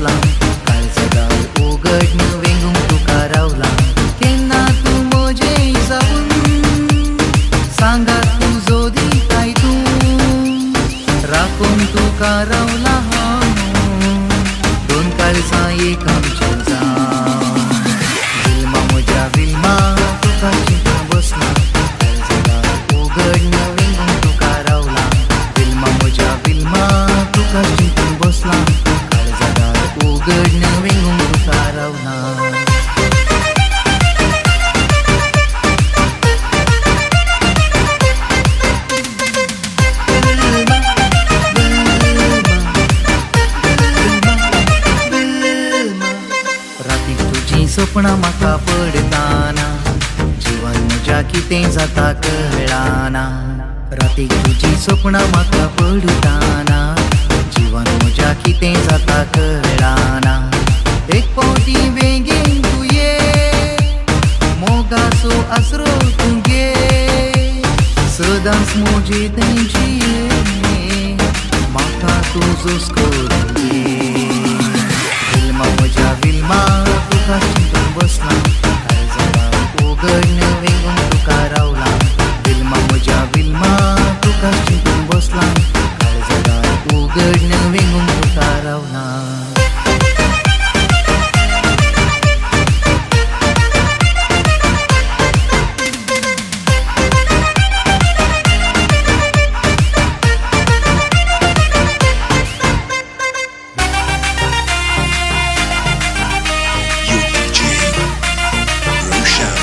बसलां, काळजा दार उगडन वेंगूंक तुका रावलां. केन्ना तूं म्हजें जावन सांगात तुजो दिताय तूं, राखून तुका रावलां हांव. दोन काळजां एक आमचें जावं. विल्मा म्हज्या विल्मा, तुका चिंतून बसलां, काळजा दार उगडन वेंगूंक तुका रावलां. विल्मा म्हज्या विल्मा, तुका चिंतून बसलां, काळजा दार उगडन वेंगूंक तुका रावलां. विल्मा, विल्मा, विल्मा, विल्मा. रातीक तुजीं सपनां म्हाका पडताना, जिवन म्हज्या कितें जाता कळना. रातीक तुजीं सपनां म्हाका पडताना, जिवन म्हज्या कितें जाता कळना. एक फावटी बेगीन तूं ये, मोगाचो आसरो तूं घे, सदांच म्हजे तेंची ये, म्हाका तुजोच करूं दी. विल्मा म्हज्या विल्मा, तुका चिंतून बसलां, काळजा दार उगडन वेंगूंक तुका रावलां. विल्मा म्हज्या विल्मा, तुका चिंतून बसलां, काळजा दार उगडन वेंगूंक तुका रावलां. Your DJ, Roshan.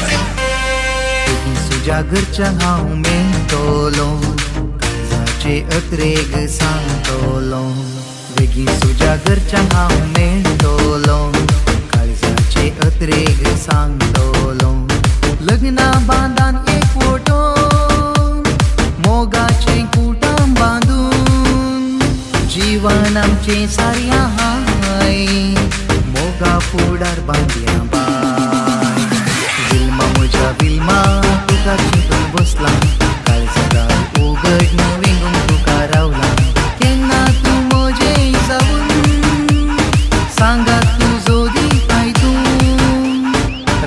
बेगीन तुज्या घरच्यांक हांव मेळटलो, काळजाचे अत्रेग सांगतलो. बेगीन तुज्या घरच्यांक हांव मेळटलो, काळजाचे अत्रेग सांगतलो. लग्ना बांदान एक फोटो, मोगाचें कुटां बांदून, जीवन आमचें सारया हाय, मोगा फुडार बांदया बाय. विल्मा म्हज्या विल्मा, तुका चिंतून बसलां, काळजा दार उगडन वेंगूंक तुका रावलां. केन्ना तूं म्हजें जावन सांगात तुजो दिताय तूं,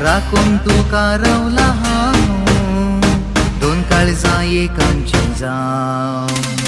राखून तुका रावलां हांव. दोन काळजां एक आमचीं जावं.